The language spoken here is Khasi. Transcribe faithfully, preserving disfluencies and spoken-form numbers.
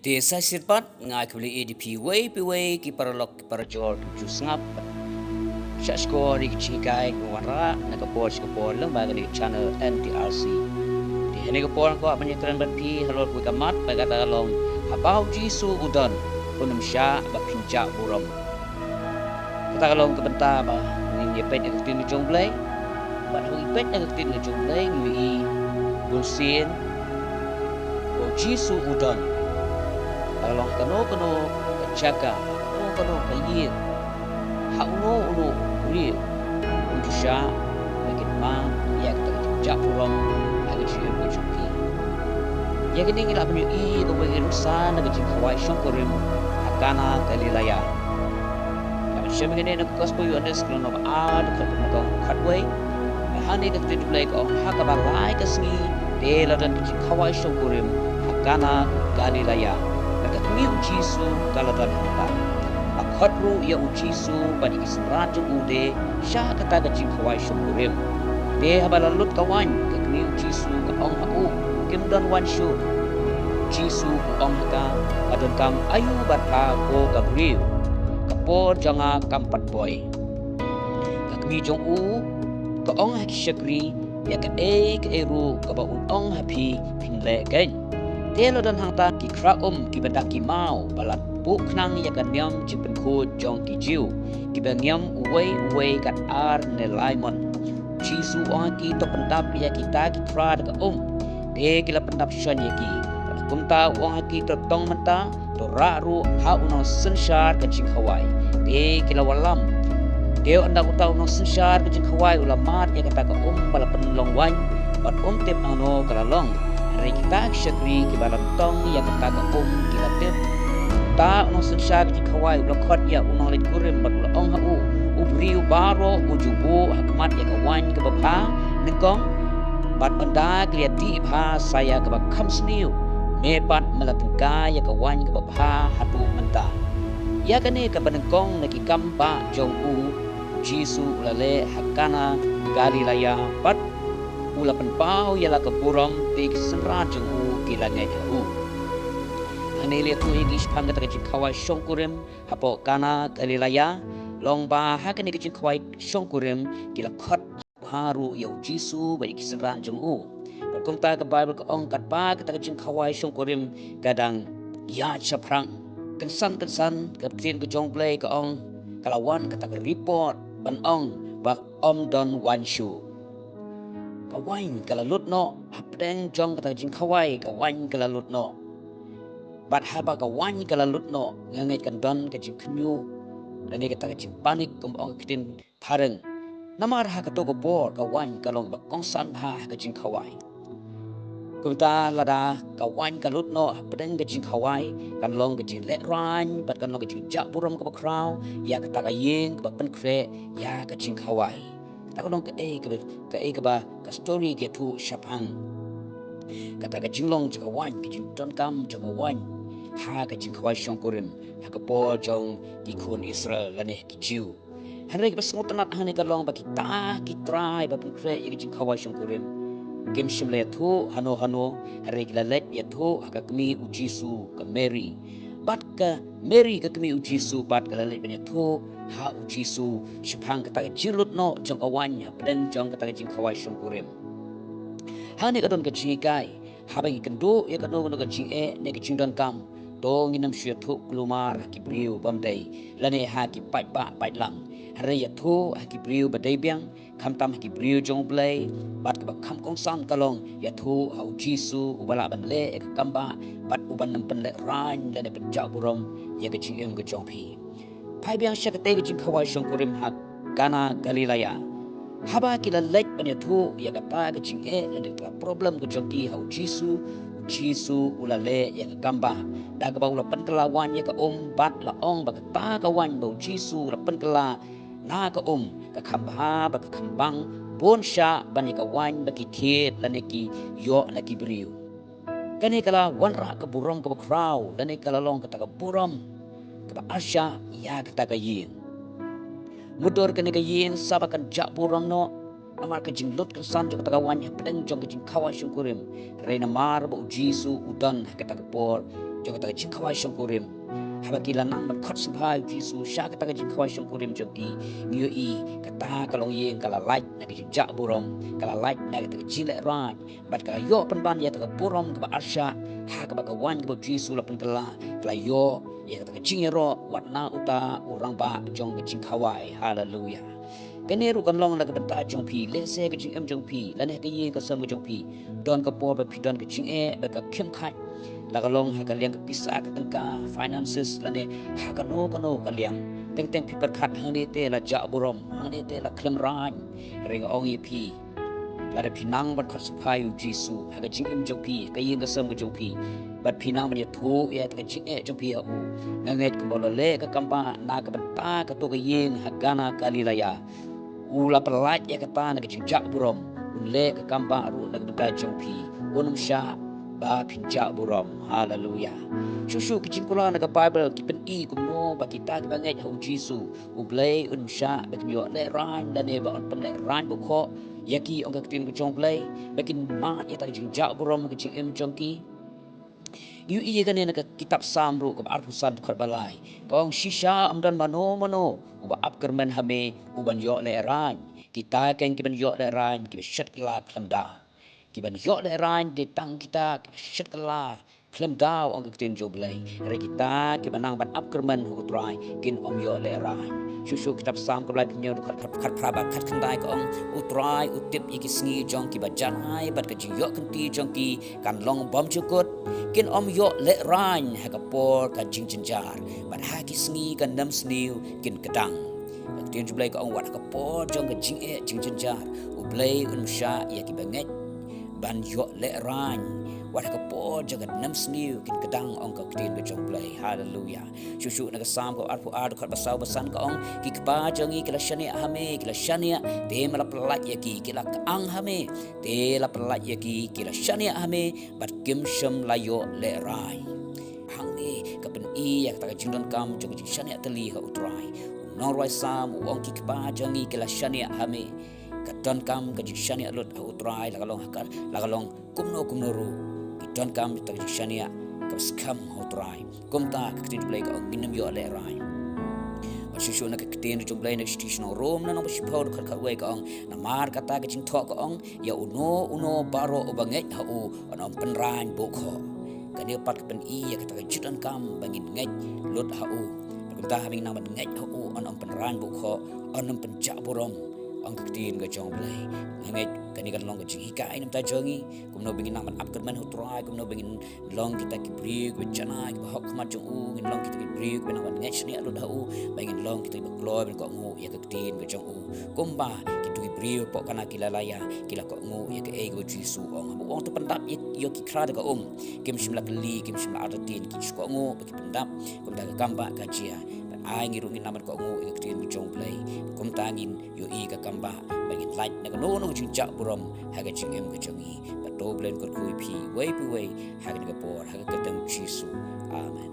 Te sa shisien pat nga ai khublei ïa phi uwei pa uwei ki paralok ki parajor ki ju sngap. Sha shkor ïa ki jinghikai kiba wanrah na ka por sha ka por lyngba kane ka channel N T R C. Te ha kane ka por nga kwah ban ïakren bad phi halor kawei ka mat ba kata ka long, haba U Jisu u don, un ym shah ba phin jah burom. Kata ka long ka bynta ba ngin ïa peit na ka ktien ka jong U Blei. Bad haba ngi peit na ka ktien ka jong U Blei ngi ïohi bunsien ba U Jisu u don ha kano kano ka jaka, ha kano kano ka ïing, ha uno uno u briew, un ju shah ba kin mad ïa kata ka jingjah burom ha ka jingim ka jong phi. Ïa kane ngi lah ban ïohi ïa kawei ka nuksa na ka jingkhawai shongkurim ha Kana Galilaya. Ngan shem ïa kane na ka Gospel Ïoannis ka lynnong ba ar, dkhot kaba nyngkong khatwei. Hangne ka ktien U Blei ka ong, ha kaba lai ka sngi te la don ka jingkhawai shongkurim ha Kana Galilaya, bad ka kmie U Jisu ka la don hangta. La khot ruh ïa U Jisu bad ïa ki synran jong u de sha kata ka jingkhawai shongkurim. Te haba la lut ka waiñ, ka kmie U Jisu ka ong ha u, kim don waiñ shuh. U Jisu u ong ha ka, ka donkam aïu bad pha ko ka briew? Ka por jong nga kam pat poi. Ka kmie jong u ka ong ha ki shakri, ïa kaei kaei ruh kaba un ong ha phi phin leh keiñ. Te la don hangta ki khra um kiba da ki maw ba la buh khnang ïa ka niam jingpynkhuid jong ki Jiw, kiba ngiam uwei uwei kat ar ne lai mon. U Jisu u ong ha ki, to pyndap ïa kita ki khra da ka um. Te ki la pyndap shon ïa ki. Bad kumta u ong ha ki, to tong mynta, to rah ruh ha u nongsynshar ka jingkhawai. Te ki la wallam. Te ynda uta u nongsynshar ka jingkhawai u la mad ïa kata ka um ba la pynlong waiñ, bad um tip hangno ka la long. Hynrei kita ki shakri kiba la tong ïa kata ka um ki la tip. Uta u nongsynshar ka jingkhawai u la khot ïa u nongleit kurim bad u la ong ha u, u briew baroh u ju buh ha khmat ïa ka waiñ kaba bha nyngkong, bad ynda ki la ïa dih bha sa ïa kaba kham sniew, me pat me la tyngkai ïa ka waiñ kaba bha haduh mynta. Ïa kane kaba nyngkong na ki kam bah jong u, U Jisu u la leh ha Kana Galilaya, bad u la pynpaw ïa la ka burom, te ki synran jong u ki la ngeit ha u. Hangne la ïathuh ïa ngi shaphang kata ka jingkhawai shongkurim hapoh Kana Galilaya, long ba ha kane ka jingkhawai shongkurim ki la khot bha ruh ïa U Jisu bad ïa ki synran jong u. Bad kumta ka Baibl ka ong, katba kata ka jingkhawai shongkurim ka dang ïaid shaphrang, kynsan kynsan ka ktien ka jong U Blei ka ong, ka la wan kata ka report ban ong ba ym don waiñ shuh. Ka waiñ ka la lut noh, hapdeng jong kata ka jingkhawai ka waiñ ka la lut noh. Bad haba ka waiñ ka la lut noh, nga ngeit kan don ka jingkhynñiuh lane kata ka jingpanik, kumba ong ka ktien phareng. Namar ha kato ka por ka waiñ ka long ba kongsan bha ha ka jingkhawai. Kumta lada ka waiñ ka lut noh hapdeng ka jingkhawai, kan long ka jinglehrain bad kan long ka jingjah burom kaba khraw ïa kata ka ïing kaba pynkhreh ïa ka jingkhawai. Kata ka long kaei kaba, kaei kaba ka story ka ïathuh shaphang kata ka jinglong jong ka waiñ, ka jingdonkam jong ka waiñ ha ka jingkhawai shongkurim ha ka por jong ki khun Israel lane ki Jiw. Hynrei kaba sngewtynnat hangne ka long ba kita ki trai ba pynkhreh ïa ka jingkhawai shongkurim kim shym la ïathuh hano hano, hynrei ki la leit ïathuh ha ka kmie U Jisu, ka Mary. Bad ka Mary ka kmie U Jisu pat ka la leit ban ïathuh ha U Jisu shaphang kata ka jinglut noh jong ka waiñ hapdeng jong kata ka jingkhawai shongkurim. Hangne ka don ka jinghikai, haba ngi kynduh ïa kano kano ka jingeh ne ka jingdonkam, to ngin ym shu ïathuh kulmar ha ki briew bymdei lane ha ki paidbah paidlang. Hynrei ïathuh ha ki briew ba dei biang, khamtam ha ki briew jong U Blei, bad kaba kham kongsan ka long ïathuh ha U Jisu uba lah ban leh ïa ka kam bah bad uban ym pynlehrain lane pynjah burom ïa ka jingim ka jong phi. Phai biang sha katei ka jingkhawai shongkurim ha Kana Galilaya. Haba ki la leit ban ïathuh ïa kata ka jingeh lane ka problem ka jong ki ha U Jisu, U Jisu u la leh ïa ka kam bah da kaba u la pynkylla waiñ ïa ka um bad la ong ba kata ka waiñ ba U Jisu u la pynkylla na ka um ka kham bha bad ka kham bang bun shah ban ïa ka waiñ ba ki thied lane ki ïoh na ki briew. Kane ka la wanrah ka burom kaba khraw lane ka la long kata ka burom kaba arshah ïa kata ka ïing. Mutdur kane ka ïing sa ba kan jah burom noh namar ka jinglut kynsan jong kata ka waiñ hapdeng jong ka jingkhawai shongkurim. Hynrei namar ba U Jisu u don ha kata ka por, jong kata ka jingkhawai shongkurim. Haba ki la nang ban khot sngewbha ïa u Jisu sha kata ka jingkhawai shongkurim jong ki, ngi ïohi kata ka longïing ka la lait na ka jingjah burom, ka la lait na kata ka jinglehraiñ, bad ka la ïoh pynban ïa kata ka burom kaba arshah, ha kaba ka waiñ kaba u Jisu u la pynkylla ka la ïoh ïa kata ka jingïaroh wat na uta u rangbah jong ka jingkhawai. Haleluya. Kane ruh kan long na ka bynta jong phi, lehse ka jingim jong phi lane ka ïing ka sem ka jong phi don ka por ba phi don ka jingeh bad ka khim khait, la ka long ha ka liang ka pisa ka tyngka, finances, lane ha kano kano ka liang. Teng teng phi pyrkhat hangne te la jah burom, hangne te la khlem raiñ. Hynrei nga ong ïa phi, lada phi nang ban khot sngewbha ïa u Jisu ha ka jingim jong phi, ka ïing ka sem ka jong phi, bad phi nang ban ïathuh ïa ka jingeh jong phi ha u, nga ngeit kumba u la leh ka kambah na ka bynta kato ka ïing ha Kana Galilea, u la pyllait ïa kata na ka jingjah burom, un leh ka kambah ruh na ka bynta jong phi. Un ym shah ba phin jah burom. Haleluya. Shuh shuh ki jingkular na ka Baibl ki pyni kumno ba kita kiba ngeit ha u Jisu, u Blei un ym shah ba kin ïoh lehraiñ lane ba un pynlehraiñ bukhoh ïa ki, ong ka ktien ka jong u Blei, ba kin mad ïa kata ka jingjah burom ha ka jingim jong ki. Ngi ïohi ïa kane na ka kitab Salm ruh kaba arphew san dkhot ba lai, ka ong, shisha ym don mano mano uba ap kyrmen ha me u ban ïoh lehraiñ. Kita keiñ ki ban ïoh lehraiñ kiba shit kylla khlem daw. Ki ban ïoh lehraiñ dei tang kita kiba shit kylla khlem daw, ong ka ktien jong u Blei. Hynrei kita kiba nang ban ap kyrmen ha u Trai kin ym ïoh lehraiñ. Shuh shuh kitab Salm kaba lai phew hynñiew dkhot khat, khat phra bad khat khyndai ka ong, u Trai u tip ïa ki sngi jong kiba janai, bad ka jingïoh kynti jong ki kan long bymjukut. Kin ym ïoh lehraiñ ha ka por ka jingjynjar, bad ha ki sngi ka nemsniew kin kdang. Ka ktien jong u Blei ka ong, wat ha ka por jong ka jingeh jingjynjar, u Blei un ym shah ïa kiba ngeit ban ïoh lehraiñ. Wat ha ka por jong ka nemsniew kin kdang, ong ka ktien ka jong u Blei. Haleluya. Shuh shuh na ka Salm ka arphew ar dkhot ba saw ba san ka ong, ki kpa jong ngi ki la shaniah ha me, ki la shaniah, te me la pyllait ïa ki, ki la kyang ha me, te la pyllait ïa ki, ki la shaniah ha me, bad kim shym la ïoh lehraiñ. Hangne ka pyni ïa kata ka jingdonkam jong ka jingshaniah tylli ha u Trai. U nongrwai Salm u ong, ki kpa jong ngi ki la shaniah ha me. Ka donkam ka jingshaniah lut ha u Trai, la ka long ha ka, la ka long kumno kumno ruh, ki donkam kata ka jingshaniah kaba skhem ha u Trai. Kumta ka ktien jong u Blei ka ong, ngin ym ïoh lehraiñ. Bad shuh shuh na ka ktien jong u Blei na ka shithi sha ki nong Rom, na nong ba shiphew dkhot khatwei ka ong, namar kata ka jingthoh ka ong, ïa uno uno baroh uba ngeit ha u un ym pynraiñ bukhoh. Kane pat ka pyni ïa kata ka jingdonkam ba ngin ngeit lut ha u. Bad kumta haba ngin nang ban ngeit ha u un ym pynraiñ bukhoh, un ym pynjah burom, ong ka ktien ka jong u Blei. Nga ngeit kane kan long ka jinghikai na ka bynta jong ngi, kumno ba ngin nang ban ap kyrmen ha u Trai, kumno ba ngin long kita ki briew kiba janai, kiba hok khmat jong u, ngin long kita ki briew kiba nang ban ngeit shaniah lut ha u, ba ngin long kita kiba kloi ban kohnguh ïa ka ktien ka jong u. Kumba kito ki briew hapoh Kana Galilea ki la kohnguh ïa kaei kaba u Jisu u ong. Haba u ong to pyndap ïa, ïa ki khra da ka um, kim shym la kylli, kim shym la artatien, ki shu kohnguh bad ki pyndap. Kumta ka kambah ka jia. Bad ai ngi ruh ngin nang ban kohnguh ïa ka ktien ka jong u Blei. Kumta ngin ïohi ka kambah, bad ngin lait na kano kano ka jingjah burom ha ka jingim ka jong ngi. Bad to u Blei un kyrkhu ïa phi uwei pa uwei ha kane ka por, ha ka kyrteng u Jisu. Amen.